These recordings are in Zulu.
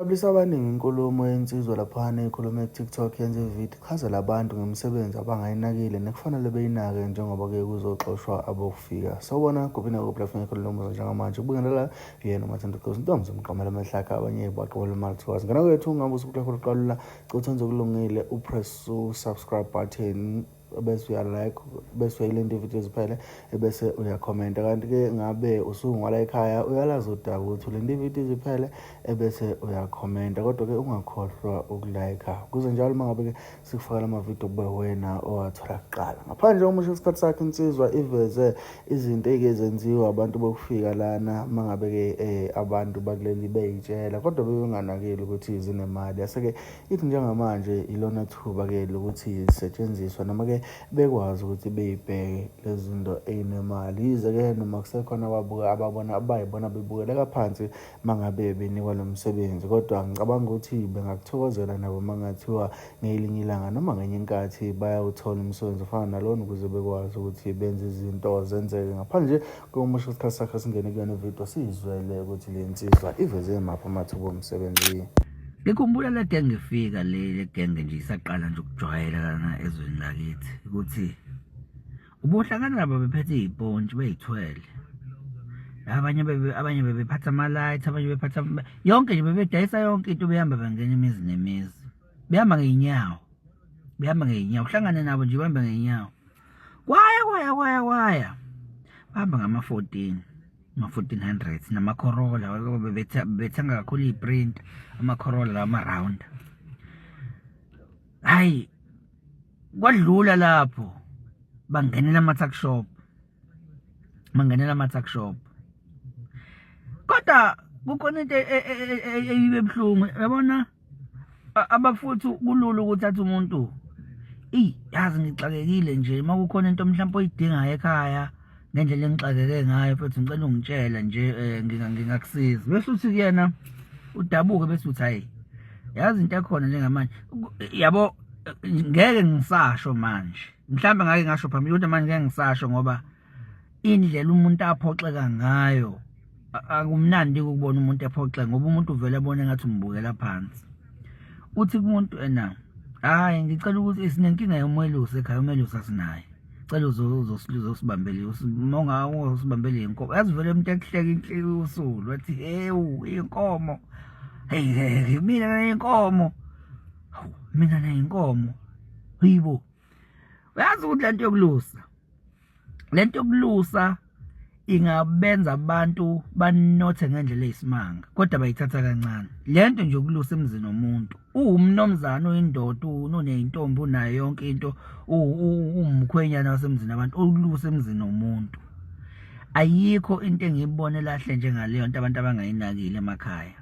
Jabulisa abaningi inkulumo yensizwa laphana ekhuluma ku-TikTok yenza ividiyo ichazela abantu ngemisebenzi abangayinakile nekufanele beyinake njengoba-ke kuzoxoshwa abokufika. Sawubona kuphi nakuphi lapho ngekho lelo muzi njengamanje ubingelela yena uMathanda Gqozi intombi zomqamela amahlaka abanye baqobela imali thiwazi. Ngena kwethu ungabe usukuthi uqalula cutha wenze okulungile upress u-subscribe button bese uyalike bese uyayilinda ividiyo ziphele ebese uyakhomenta. Kanti-ke ngabe usungwala ekhaya uyalazi udaba ukuthi ulinde ividiyo ziphele ebese uyakhomenta, kodwa-ke ungakhohlwa ukulayikha kuze njalo uma ngabe-ke sikufakela amavidiyo kube wena owathola kuqala. Ngaphandle komusho isikhathi sakhe insizwa iveze izinto ey'ke zenziwa abantu bokufika lana uma ngabe-ke abantu bakuleli bey'tshela kodwa bebenganakile ukuthi zinemali. Yase-ke ithi njengamanje ilona thuba-ke lokuthi zisetshenziswa noma-ke bekwazi ukuthi beyibheke lezi zinto ey'nemali. Yize-ke noma kusekhona ababuka ababona abayibona bebukeleka phansi mangabe benikwa lo msebenzi, kodwa ngicabanga ukuthi bengakuthokozela nabo mangathiwa ngelinye ilanga noma ngenye inkathi bayawuthola umsebenzi ofana nalona ukuze bekwazi ukuthi benze izinto zenzeke. Ngaphandle kokumosha isikhathi sakhe singene kuyona ividiyo siyizwele ukuthi le nsizwa iveze maphi amathuba omsebenzi. Ngikhumbula le genge ifika le genge nje isaqala nje ukujwayela lana ezweni lakithi ukuthi ubuhlangana nabo bephethe iy'pontshi bey'thwele, abanye bebe abanye bebephatha ama-light, abanye bephatha yonke nje bebedayisa yonke into, behamba bengena imizi nemizi, behamba ngey'nyawo, behamba ngey'nyawo, uhlangane nabo nje behamba ngey'nyawo. Kwaya kwaya kwaya kwaya bahamba ngama-14 ama-1400 nama-Corolla, bebethenga kakhulu iy'print ama-Corolla lawa ama-round. Hhayi kwadlula lapho bangenela ama-tuck shop, bangenela ama-tuck shop, kodwa kukhona into eyibe buhlungu yabona. Abafuthi kulula ukuthi athi umuntu eyi yazi ngixakekile nje, uma kukhona into mhlawumpe oyidingayo ekhaya ngendlela engixakeke ngayo futhi ngicela ungitshele nje ngingakusiza, bese uthi kuyena udabuke, bese uthi hayi yazi into ekhona njengamanje yabo ngeke ngisasho manje, mhlawumbe ngake ngasho phambili kodwa manje ngeke ngisasho ngoba indlela umuntu aphoxeka ngayo akumnandi ukubona umuntu ephoxeka ngoba umuntu uvele ebone ngathi umbukela phansi. Uthi kumuntu ena hhayi ngicela ukuthi sinenkinga yomelusi ekhaya, umelusi asinaye, cela uzosibambela uma ungazosibambela iy'nkomo. Yazi vele umuntu ekuhleka inhleki usulu wathi hewu iy'nkomo, heyi mina ney'nkomo, hawu mina ney'nkomo, hayibo. Uyazi ukuthi lento yokulusa, lento yokulusa ingabenza abantu banothe ngendlela eyisimanga, kodwa bayithatha kancane. Lento nje yokulusa emzini womuntu, uwumnomzane uyindoda, uneyintombi, unayo yonke into, uwumkhwenyana wasemzini abantu, ulusa emzini womuntu. Ayikho into engiyibona elahle njengaleyo nto abantu abangayinakile emakhaya.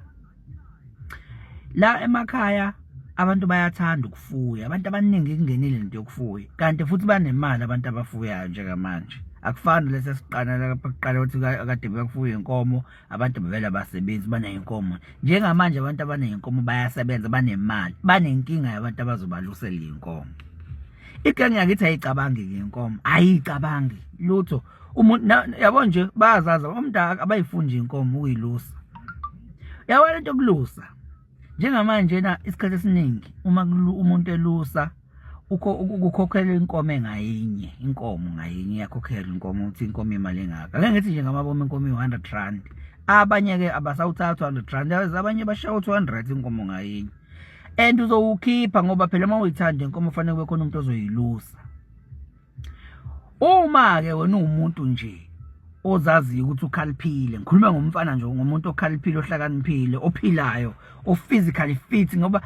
La emakhaya abantu bayathanda ukufuya, abantu abaningi kungenile into yokufuya, kanti futhi banemali abantu abafuyayo njengamanje. Akufani lesi esiqala lapha kuqala ukuthi kade bekufuya inkomo, abantu bevele abasebenzi baney'nkomo. Njengamanje abantu abaney'nkomo bayasebenza, banemali, banenkinga yabantu abazobalusela iy'nkomo. Igenge yakithi ayicabangi-ke inkomo, ayicabangi lutho. Umuntu yabo nje bayazazi umuntu abayifuni nje inkomo ukuyilusa. Yabo lento yokulusa njengamanje na isikhathi esiningi uma umuntu elusa kukhokhelwa inkomo engayinye, inkomo ngayinye iyakhokhelwa inkomo, ukuthi inkomo imali engaka. Ake ngithi nje ngamabomu inkomo iwu-100 rand, abanye-ke abasawuthatha u-100 rand, abanye bashiya u-200 inkomo ngayinye, and uzowukhipha ngoba phela uma uyithanda inkomo kufanele kube khona umuntu ozoyilusa. Uma-ke wena uwumuntu nje ozaziyo ukuthi ukhaliphile, ngikhuluma ngomfana nje, ngomuntu okhaliphile, ohlakaniphile, ophilayo, o-physically fit, ngoba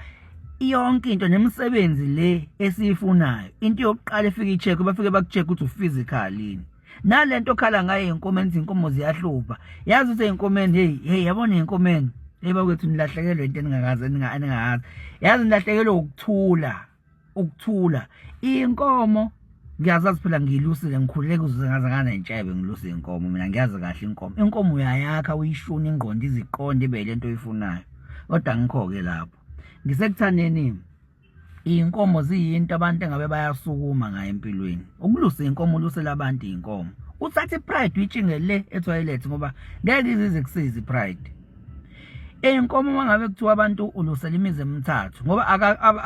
yonke into nemisebenzi le esiyifunayo, into yokuqala efike i-check, bafike baku-check ukuthi u-physical yini. Nalento okhala ngayo ey'nkomeni, izinkomo ziyahlupha, yazi ukuthi ey'nkomeni, hey hey yabona ey'nkomeni, hey bakwethu nilahlekelwe into eningakaze eningayazi, yazi nilahlekelwe ukuthula. Ukuthula inkomo ngiyazazi phela, ngiyilusile, ngikhulele kuze ngaze nganentshebe ngilusa inkomo. Mina ngiyazi kahle inkomo, inkomo uyayakha uyishune ingqondo iziqonde ibe lento oyifunayo, kodwa ngikho-ke lapho ngisekuthaneni iy'nkomo ziyinto abantu engabe bayasukuma ngayo empilweni. Ukulusa iy'nkomo, ulusela abantu iy'nkomo, uthathe i-pride uyitshinge le ethoyilethi ngoba ngeke ize ize kusize i-pride. Eyinkomo uma ngabe kuthiwa abantu ulusela imizi emithathu ngoba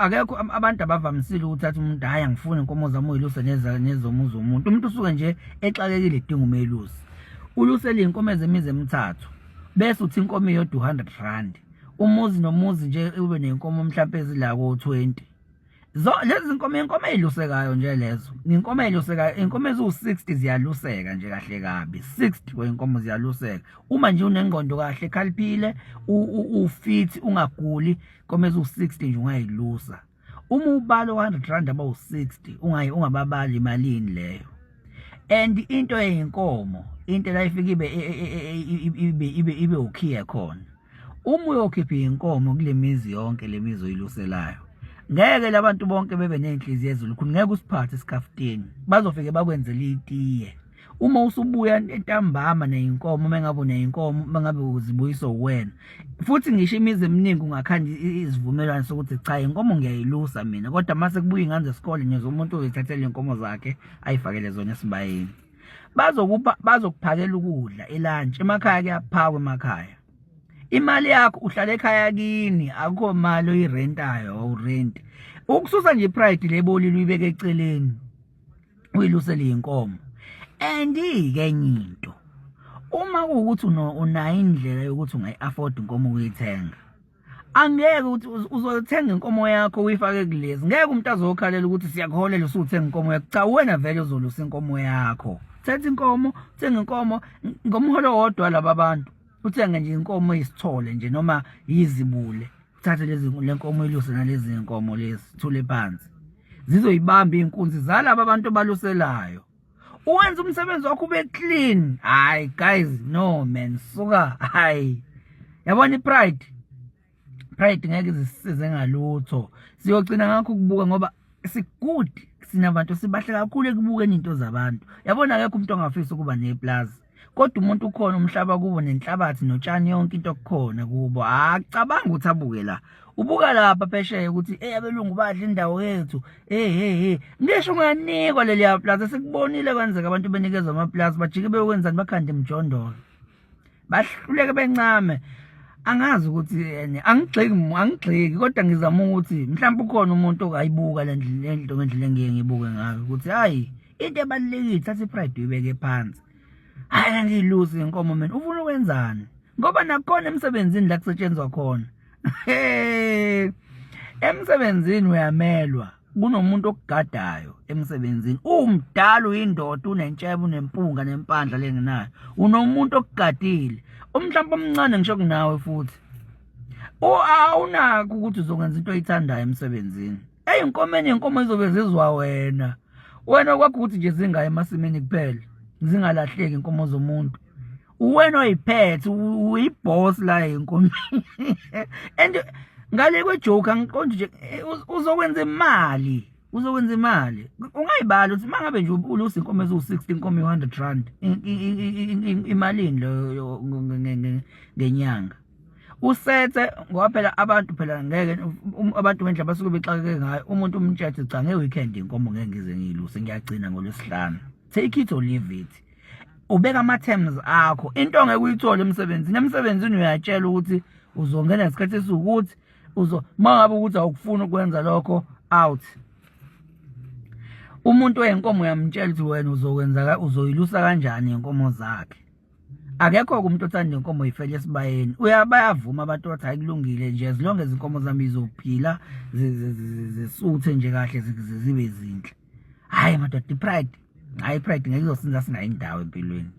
akekho abantu abavamisile ukuthatha umuntu hhayi angifuni inkomo zami uyiluse nezomuzi womuntu. Umuntu usuke nje exakekile edinga umelusi. Ulusele iy'nkomo ezemizi emithathu bese uthi inkomo iyodwa u-hundred rand. Umuzi nomuzi nje ube ney'nkomo mhlampe ezila ko-20. Zo lezi zinkomo inkomo ezilusekayo nje lezo. Inkomo ezilusekayo, inkomo eziwu-60 ziyaluseka nje kahle kabi. 60 wenkomo ziyaluseka. Uma nje unengqondo kahle ekhaliphile, ufit ungaguli, inkomo eziwu-60 nje ungayilusa. Uma ubala u-100 rand abawu-60 ungayi ungababali imalini leyo. And into eyinkomo, into la ifike ibe ibe ibe ibe ukhiye khona. Uma uyokhipha inkomo kule mizi yonke le mizi oyiluselayo ngeke labantu bonke bebe nezinhliziyo ezilukhuni ngeke usiphathe isikafutini bazofike bakwenzele itiye uma usubuya entambama neyinkomo uma ngabe uneyinkomo uma ngabe uzibuyiswa uwena futhi ngisho imizi eminingi ungakhanda izivumelwano sokuthi cha inkomo ngiyayilusa mina kodwa mase kubuya ingane zesikole ngizwa umuntu uzithathela inkomo zakhe ayifakele zona esibayeni bazokupha bazokuphakela ukudla ilunch emakhaya kuyaphakwa emakhaya imali yakho uhlala ekhaya kini akukho mali oyirentayo awurenti ukususa nje pride lebolile uyibeke eceleni uyilusele inkomo and ke enye into uma kuwukuthi unayo indlela yokuthi ungayi-afford inkomo ukuyithenga angeke ukuthi uzothenga inkomo yakho uyifake kulezi ngeke umuntu azokhalela ukuthi siyakuholela usuthenga inkomo yakho cha wena vele uzolusa inkomo yakho thetha inkomo thenga inkomo ngomholo wodwa laba bantu uthenge nje inkomo isithole nje noma yizibule uthathe lezi lenkomo iluse nalezi inkomo lezi thule phansi zizoyibamba inkunzi zalaba abantu baluselayo uwenza umsebenzi wakho ube clean hayi guys no man suka hayi yabona ipride pride ngeke izisize ngalutho siyogcina ngakho ukubuka ngoba sigood sinabantu sibahle kakhulu ekubukeni into zabantu yabona akekho umuntu ongafisa ukuba neplaza kodwa umuntu ukhona umhlaba kubo nenhlabathi notshani yonke into okukhona kubo acabanga ukuthi abuke la ubuka lapha phesheya ukuthi hey abelungu badla indawo yethu hey hey hey ngisho unganikwa leliya plaza sikubonile kwenzeka abantu benikezwa amaplaza bajike beyokwenzani bakhande imijondolo bahluleke bencame angazi ukuthi ene angigxeki angigxeki kodwa ngizama ukuthi mhlawumbe ukhona umuntu okayibuka le ndlela ngendlela engiye ngibuke ngayo ukuthi hayi into ebalulekile thatha ipride uyibeke phansi hayi angiyilusi inkomo mina ufuna ukwenzani ngoba nakhona emsebenzini la kusetshenzwa khona emsebenzini uyamelwa kunomuntu okugadayo emsebenzini umdala uyindoda unentshebe unempunga nempandla lenginayo unomuntu okugadile umhlawumbe omncane ngisho kunawe futhi awunakho ukuthi uzokwenza into oyithandayo emsebenzini eyinkomeni inkomo izobe zizwa wena wena kwakho ukuthi nje zingayi emasimini kuphela zingalahleki inkomo zomuntu uwena oyiphethe uyiboss la enkomeni and ngale kwejoke angiqondi nje eh, uzokwenza imali uzokwenza imali ungayibali ukuthi mangabe nje ulusa inkomo eziwu-60 inkomo i-100 rand imalini leyo ngenyanga usethe ngoba phela abantu phela ngeke um, abantu ngendlela basuke bexakeke ngayo umuntu umtshela cha nge-weekend inkomo ngeke ngize ngiyiluse ngiyagcina ngolwesihlanu take it or leave it ubeka ama-terms akho into ongeke uyithole emsebenzini emsebenzini uyatshela ukuthi uzongena ngesikhathi esiwukuthi uzo uma ngabe ukuthi awukufuni ukwenza lokho out umuntu oyenkomo uyamtshela ukuthi wena uzokwenza uzoyilusa kanjani inkomo zakhe akekho umuntu othanda inkomo yifele esibayeni uyabayavuma abantu bathi hayi kulungile nje as long as inkomo zami izophila zisuthe nje kahle zibe zinhle hayi madoda ipride hayi ipride ngeke izosinza singayi indawo empilweni.